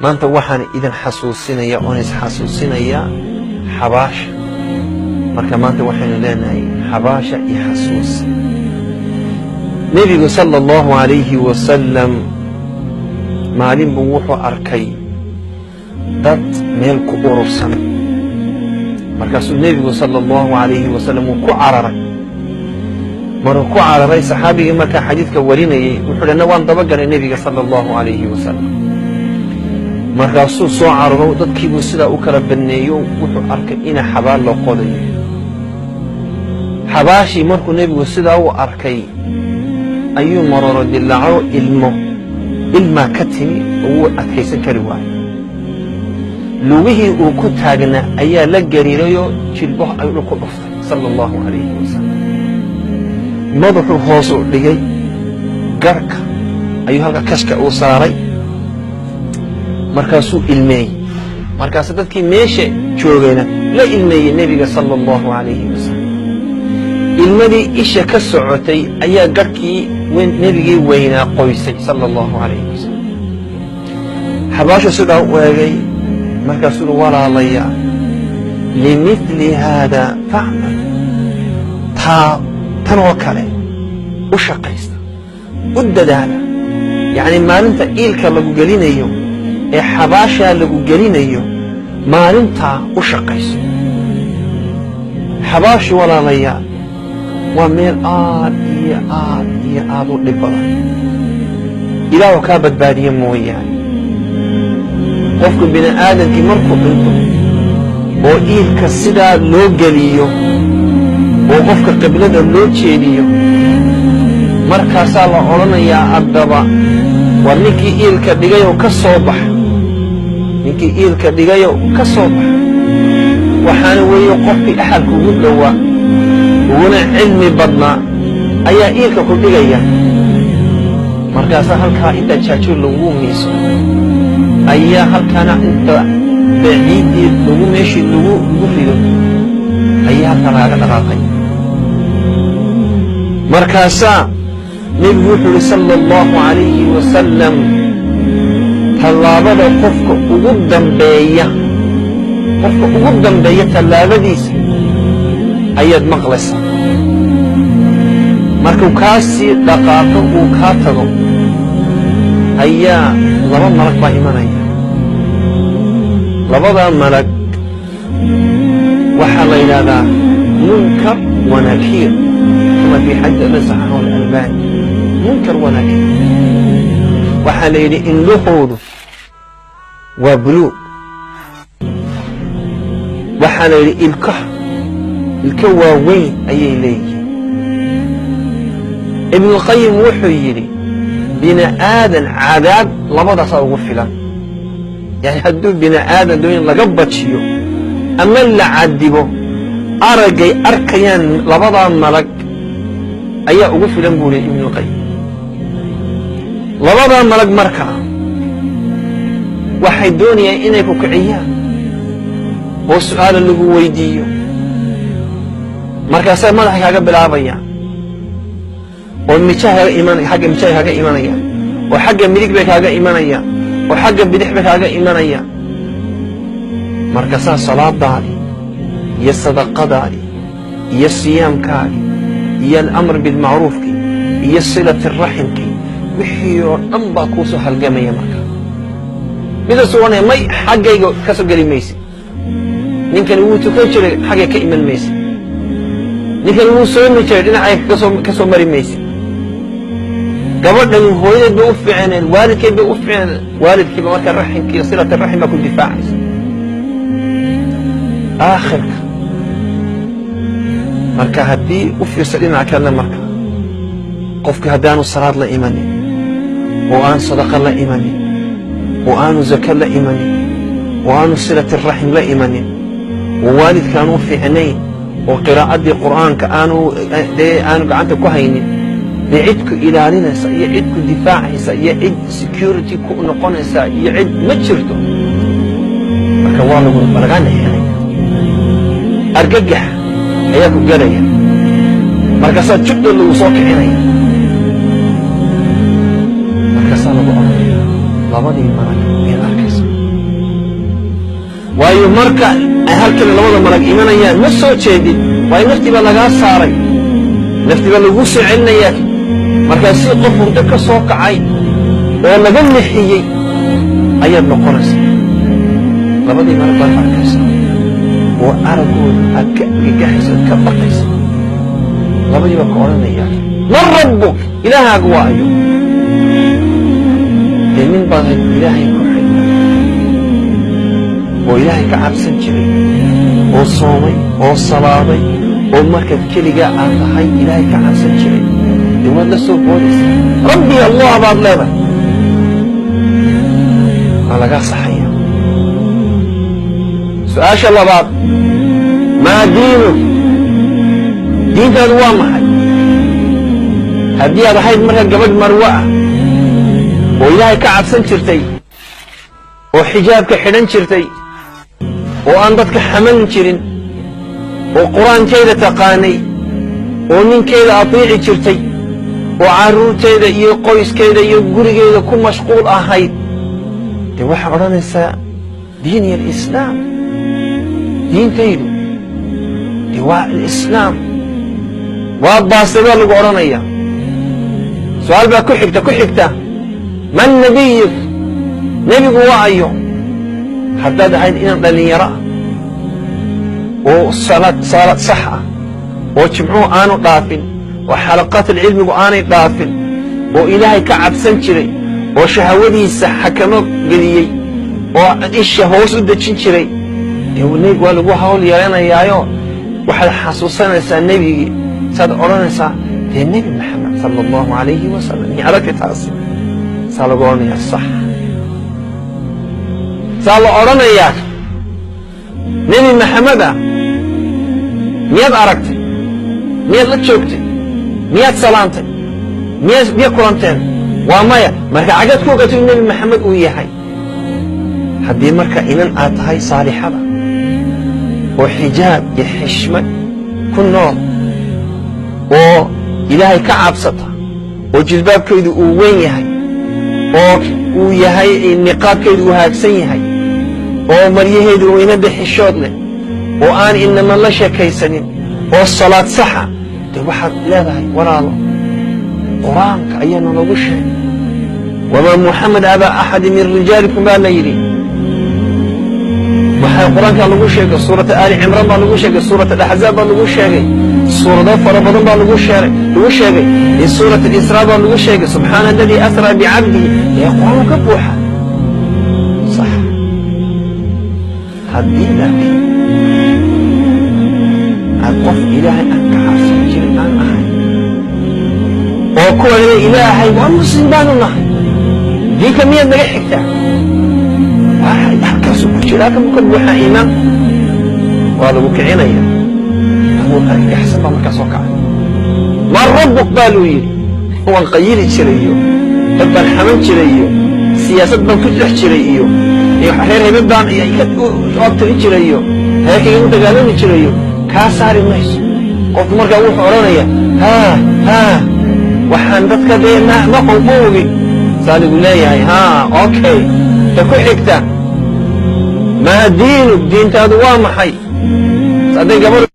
Maanta waxaan idin xasuusinaya oon isxasuusinaya xabaasha. Marka maanta waxaynu leenahay xabaasha iyo xasuus. Nebigu sala allahu alayhi wasalam maalin buu wuxuu arkay dad meel ku urursan. Markaasuu nebigu sala allahu alayhi wasalam wuu ku cararay. Maruu ku cararay, saxaabigii markaa xadiidka warinayey wuxuu dhi, waan dabagalay nebiga sala allahu alayhi wasalam. Markaasuu soo cararo, dadkiibuu sidaa u kala badneeyo, wuxuu arkay ina xabaal loo qodayo. Xabaashii markuu nebigu sidaa u arkay ayuu maroro dilaaco, ilmo ilmaa ka timi oo wuu adkaysan kari waayo. Lugihii uu ku taagnaa ayaa la gariirayoo jilbaho ayuu dhul ku dhuftay sala allahu alayhi wasalam. Madaxuu hoos u dhigay, garhka ayuu halka kashka uu saaray, markaasuu ilmeeyey. Markaasuu dadkii meesha joogayna la ilmeeyey nebiga sala allahu alayhi wasalam. Ilmadii isha ka socotay ayaa garhkii nebigii weynaa qoysay sala allahu alayhi wasalam. Xabaashu sidaa u eegay, markaasuu uhi, walaalayaa, limithli haada facmal, taa tan oo kale u shaqaysta, u dadaala. Yacni maalinta iilka lagu gelinayo ee xabaashaa lagu gelinayo, maalintaa u shaqayso. Xabaashu, walaalayaa, waa meel aad iyo aad iyo aad u dhib badan. Ilaahu kaa badbaadiye mooyaane, qofku bini aadamkii markuu dhinto oo iilka sidaa loo geliyo oo qofka qiblada loo jeediyo, markaasaa la odhanayaa, haddaba war ninkii iilka dhigayoo ka soo bax, ninkii iilka dhigayo ka soo bax. Waxaana weeye qofkii axalka ugu dhowaa uguna cilmi badnaa ayaa iilka ku dhigaya. Markaasaa halkaa inta jaajuur lagu miiso ayaa halkaana inta baciiddii lagu meeshii lagu rido ayaa halkaa lagaga dhaqaaqay. Markaasaa nebigu wuxuu uhi sala allahu calayhi wasalam, tallaabada qofka ugu dambeeya, qofka ugu dambeeya tallaabadiisa ayaad maqlaysaa. Markuu kaa sii dhaqaaqo, uu kaa tago, ayaa laba malag baa imanaya. Labadaa malag waxaa la yidhaahdaa Munkar wa Nakiir, kama fii xadiis alladii saxaxahu Alalbani. Munkar wa Nakiir waxaa la yidhi indhahoodu waa blue. Waxaa la yidhi ilkaha ilka waaweyn ayay leeyihiin. Ibnulqayim wuxuu yidhi, bini aadan cadaab labadaasaa ugu filan. Yani hadduu bini aadan doon laga bajiyo ama la cadibo, araggay arkayaan labadaa malag ayaa ugu filan, buu lihi Ibnulqayim. Labadaa malag markaa waxay doonayaan inay ku kiciyaan oo su'aala lagu weydiiyo. Markaasaa madaxa kaaga bilaabayaan oo mijaha kaaga iman, xagga mijaha kaaga imanayaan, oo xagga midig bay kaaga imanayaan, oo xagga bidix bay kaaga imanayaan. Markaasaa salaadaadii iyo sadaqadaadii iyo siyaamkaagii iyo alamr bilmacruufkii iyo silati raximkii, wixii oo dhan baa kuu soo halgamaya. Marka midaasuu odhanaya, may, xaggayga ka soo geli maysid. Ninkani wuu tukan jiray, xaggay ka iman maysid. Ninkani wuu soomi jiray, dhinacay ka soo mari maysid. Gabadhani hooyadeed bay u fiicneed, waalidkeed bay u fiicneed. Waalidkiiba marka raximkii, silati raxim baa ku difaacaysa aakhirka. Marka haddii u fiirsa dhinaca kalena, marka qofki haddaanu salaad la imanin oo aan sadaqa la imanin oo aanu zaka la imanin oo aanu silati raxim la imanin oo waalidka aanu u fiicnayn oo qiraa'addii Qur'aanka aanu dee aanu gacanta ku haynin, dee cid ku ilaalinaysa iyo cid ku difaacaysa iyo cid security ku noqonaysa iyo cid ma jirto. Marka waa lagu lagaa nixinaya, argagax ayaa ku gelaya, markaasaa jugda lagu soo kicinaya, markaasaa lagu odhanaya. Labadii malag miyaad arkaysa? Waayo marka ay halkan labada malag imanayaan ma soo jeedin, waayo naftii baa lagaa saaray, naftii baa laguu soo celinayaa. Markaa si qof hurdo ka soo kacay oo laga nixiyey ayaad noqonaysaa. Labadii malag baad arkaysa oo araggooda aad ka argagaxaysa, aad ka baqaysa. Labadii baa ka odhanaya: "Man rabbuk?" Ilaahaagu waa ayo? Dee nin baad ahayd Ilaahay ku xidhnay oo Ilaahay ka cabsan jiray oo soomay oo salaaday oo markaad keligaa aad tahay Ilaahay ka cabsan jiray. Dee waad la soo boodaysa: "Rabbi Allah" baad leedahay. Waa lagaa saxaya. Su-aasha labaad: "Maa diinuk?" Diintaadu waa maxay? Haddii aad ahayd marka gabadh marwo ah oo Ilaahay ka cabsan jirtay oo xijaabka xidhan jirtay oo aan dadka xaman jirin oo Qur-aankeeda taqaanay oo ninkeeda atiici jirtay oo carruurteeda iyo qoyskeeda iyo gurigeeda ku mashquul ahayd, dee waxaa odhanaysaa: "Diini alislaam, diintaydu dee waa alislaam." Waa baastay baa lagu odhanaya. Su-aal baa ku xigta, ku xigta: "Man nabiyuk?" Nebigu waa ayo? Haddaad ahayd inaan dhallinyaro ah oo salaad salaad sax ah oo jimcuhu aanu dhaafin oo xalaqaatalcilmigu aanay dhaafin oo Ilaahay ka cabsan jiray oo shahawadiisa xakamo geliyey oo isha hoos u dejin jiray, dee nebigu waa lagu hawl yeelanayaayo. Waxaad xasuusanaysaa nebigii, saad odhanaysaa: "Dee Nebi Maxamed sala Allahu calayhi wasalam." Mi adagta taasi? Saa lagu odhanayaa: "Sax." Saa la odhanayaa: "Nebi Maxamed ah miyaad aragtay? Miyaad la joogtay? Miyaad salaantay? Miyaad kulanteen?" Waa maya. Marka cagaad ku ogaatay in Nebi Maxamed uu yahay? Haddii marka inan aad tahay saalixada oo xijaab iyo xishmad ku nool oo Ilaahay ka cabsata oo jilbaabkeedu uu weyn yahay oo uu yahay niqaabkeedu uu haagsan yahay oo maryaheedu uu inada xishood leh oo aan inama la sheekaysanin oo salaad saxa, dee waxaad leedahay: "Walaalo, Qur-aanka ayaana lagu sheegay. Wamaa Muxamed abaa axadi min rijaalikum baa la yidhi. Waxaa Qur-aankaa lagu sheegay, suurata Aali Cimraan baa lagu sheegay, suurat Alaxzaab baa lagu sheegay, suurado fara badan baa lagu sheegay, suurat Alisraa baa lagu sheegay, subxaana aladii asraa bicabdihi." Ee Qur-aan ka buuxa, sax. Haddii laakiin aad qof Ilaahay aan ka cabsan jirin aan ahay oo kuwanina Ilaahay waa Muslim baanu nahay, diinka miyaad naga xigtaa? Halkaasuu ku jira, halkan buu ka buuxaa iimaan. Waa lagu kicinaya. Aduu argagaxsan baa markaa soo kacay. "Man rabbuk?" baa luu yidhi. Waan qayili jiray iyo dad baan xaman jiray iyo siyaasad baan ku dhex jiray iyo reer hebel baan abtirin jiray iyo reerkayga u dagaalami jiray iyo kaa saari mayso. Qofku markaa wuxuu odhanaya: "Ha ha, waxaan dadka dee ma ma ogi." Saa lagu leeyahay: "Ha, okay." Ta ku xigta: "Maa diinuk?" Diintaadu waa maxay? Hadday gabadh